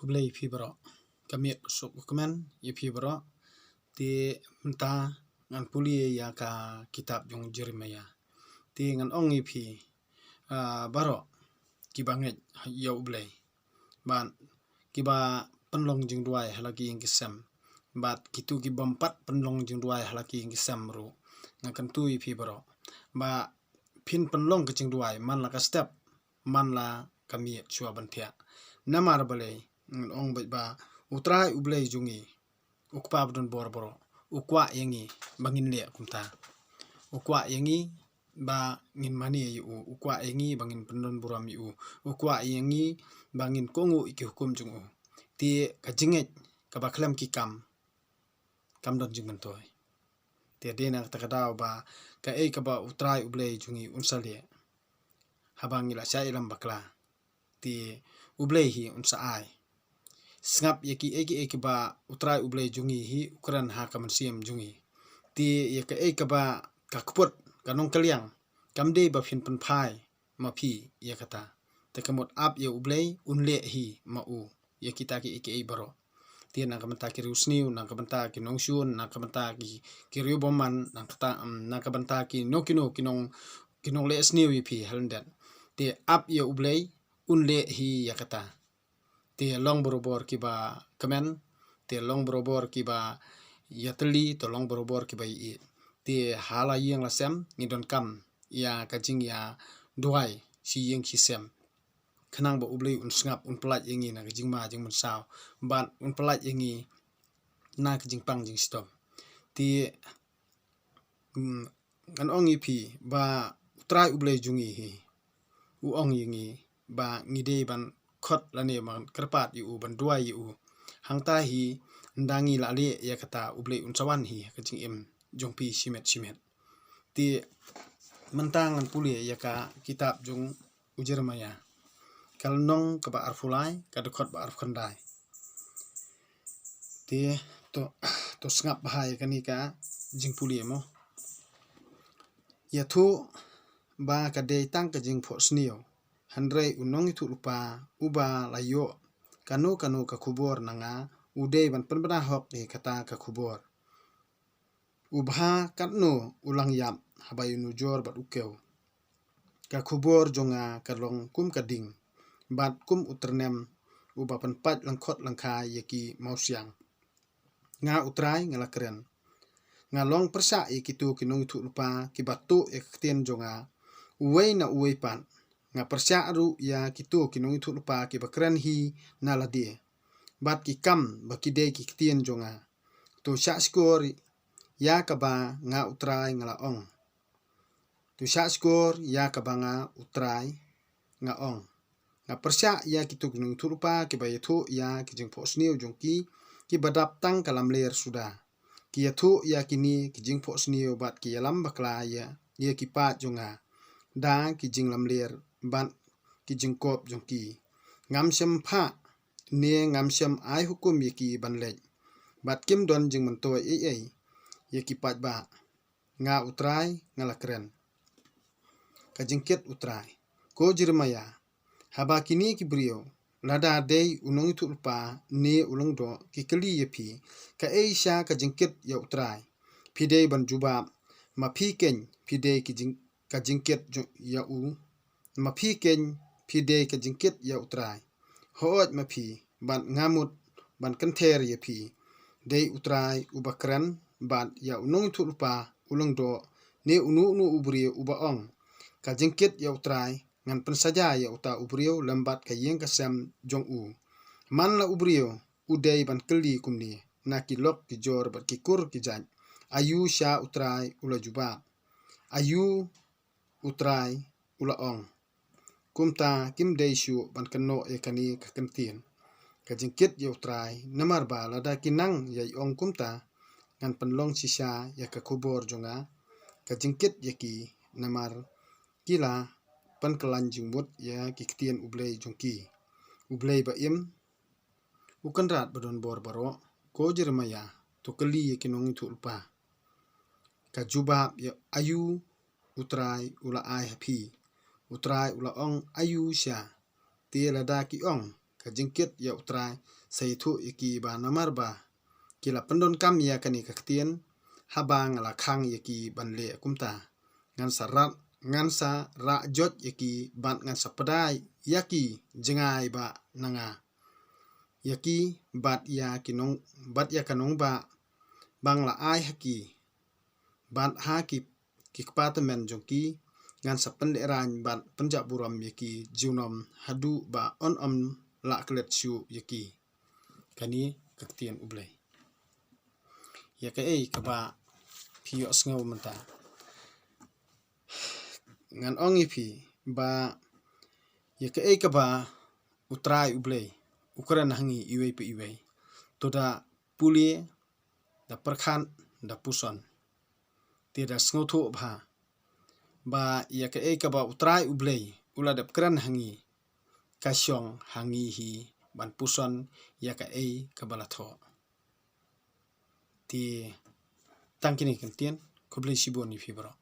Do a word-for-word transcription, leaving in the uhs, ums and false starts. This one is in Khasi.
Khublei ïa phi baroh. Ka miet suk u kmen ïa phi baroh. Te mynta ngan pule ïa ka kitab jong Jeremiah. Te ngan ong ïa phi, ah, baroh kiba ngeit ïa U Blei, bad kiba pynlong jingduwai ha la ki ïing ki sem, bad kito ki bym pat pynlong jingduwai ha la ki ïing ki sem ruh, nga kyntu ïa phi baroh ba phin pynlong ka jingduwai man la ka step, man la ka miet shuwa ban thiah. Namar balei? Ngan ong beit ba U Trai U Blei jong ngi, U Kpa ba don bor baroh, u kwah ïa ngi ba ngin leh kumta. U kwah ïa ngi ba ngin mane ïa u, u kwah ïa ngi ba ngin pyndon burom ïa u, u kwah ïa ngi ba ngin kohnguh ïa ki hukum jong u. Te ka jingngeit kaba khlem ki kam kam don jingmyntoi. Te dei na kata ka daw ba kaei kaba U Trai U Blei jong ngi un sa leh haba ngi la shah ïalam bakla, te U Blei hi un sa ai. Sngap ïa kiei kiei kiba U Trai U Blei jong ngi hi u kren ha ka mynsiem jong ngi. Te ïa kaei kaba ka kput, ka nongkylliang, kam dei ba phin pynphai ma phi ïa kata. Te ka mut ap ïa U Blei, un leh hi ma u ïa kita kiei kiei baroh. Te na ka bynta ki riewsniew, na ka bynta ki nongshun, na ka bynta ki, ki riewbymman, na kata, em, na ka bynta kino kino ki nong, ki nongleh sniew ïa phi ha lyndet. Te ap ïa U Blei, un leh hi ïa kata. Te long barabor kiba kmen, te long barabor kiba ïatylli, te long barabor kiba ïeit. Te ha la ïing la sem ngi donkam ïa ka jingïaduwai shi ïing shi sem, khnang ba U Blei un sngap, un pyllait ïa ngi na ka jingma jingmynsaw, bad un pyllait ïa ngi na ka jingpang jingshitom. Te, mm, ngan ong ïa phi ba U Trai U Blei jong ngi hi u ong ïa ngi ba ngi dei ban khot lane ban kyrpad ïa u, ban duwai ïa u. Hangta hi ynda ngi la leh ïa kata, U Blei un sa wan hi ha ka jingim jong phi shimet shimet. Te mynta ngan pule ïa ka kitab jong u Jeremiah, ka lynnong kaba arphew lai, ka dkhot ba arphew khyndai. Te to, to sngap bha ïa kane ka jingpule mo. Ïathuh ba ka dei tang ka jingphohsniew, hynrei u nongïathuhlypa uba la ïoh kano kano ka khubor na nga, u dei ban pynbna hok ïa kata ka khubor. U bha katno u langïap haba ïanujor bad u kew. Ka khubor jong nga ka long kum ka ding, bad kum u tyrnem uba pynpait lyngkhot lyngkhai ïa ki mawsiang. Nga U Trai nga la kren. Nga long pyrshah ïa kito ki nongïathuhlypa kiba tuh ïa ka ktien jong nga uwei na uwei pat. Nga pyrshah ruh ïa kito ki nongïathuhlypa kiba kren hi na lade, bad ki kam ba ki dei ki ktien jong nga. To shah shkor ïa kaba nga U Trai nga la ong. To shah shkor ïa kaba nga U Trai nga ong. Nga pyrshah ïa kito ki nongïathuhlypa kiba ïathuh ïa ki jingphohsniew jong ki, kiba dap tang ka lamler suda. Ki ïathuh ïa kine ki jingphohsniew bad ki ïalam bakla ïa, ïa ki paid jong nga da ki jinglamler bad ki jingkop jong ki. Ngam shym phah ne ngam shym ai hukum ïa ki ban leit, bad kim don jingmyntoi ei ei ïa ki paidbah. Nga U Trai nga la kren. Ka jingkit U Trai. Ko Jeremiah, haba kine ki briew, lada dei u nongïathuhlypa ne u lyngdoh, ki kylli ïa phi, kaei sha ka jingkit ïa U Trai, phi dei ban jubab, ma phi keiñ phi dei ki jing, ka jingkit jong, ïa u, ma phi keiñ phi dei ka jingkit ïa U Trai. Hooid ma phi, bad nga mut ban kynther ïa phi. Dei U Trai uba kren, bad ïa u nongïathuhlypa, u lyngdoh, ne uno uno u briew uba ong, ka jingkit ïa U Trai, ngan pynsaja ïa uta u briew lem bad ka ïing ka sem jong u. Man la u briew u dei ban kylli kumne na ki lok ki jor bad ki kur ki jait, aïu sha U Trai u la jubab, aïu U Trai u la ong. Kumta kim dei shuh ban kynnoh ïa kane ka kyntien, ka jingkit ïa U Trai, namar ba lada ki nang ïai ong kumta, ngan pynlong shisha ïa ka khubor jong nga, ka jingkit ïa ki, namar ki la pynkylla jingmut ïa ki ktien U Blei jong ki. U Blei ba im, U Kynrad ba don bor baroh, ko Jeremiah, to kylli ïa ki nongïathuhlypa. Ka jubab ïa aïu U Trai u la ai ha phi. U Trai u la ong aïu sha. Te lada ki ong, ka jingkit ïa U Trai, sa ïathuh ïa ki ba namar ba ki la pyndonkam ïa kane ka ktien, haba nga la khang ïa ki ban leh kumta. Ngan sa rah, ngan sa rah joit ïa ki bad ngan sa pdiang ïa ki jngai ba na nga. Ïa ki bad ïa ki nong, bad ïa ka nongbah ba nga la ai ha ki, bad ha ki, ki kpa tymmen jong ki, ngan sa pynlehraiñ bad pynjah burom ïa ki junom haduh ba yn ym lah klet shuh ïa ki. Kane ka ktien U Blei. Ïa kaei kaba phi ïohsngew mynta, ngan ong ïa phi ba ïa kaei kaba U Trai U Blei u kren ha ngi iwei pa iwei, to da pule, da pyrkhat, da puson, te da sngewthuh bha ba ïa kaei kaba U Trai U Blei u la dep kren ha ngi, ka shong ha ngi hi ban puson ïa kaei kaba la thoh. Te tang kine ki ktien, khublei shibun ïa phi baroh.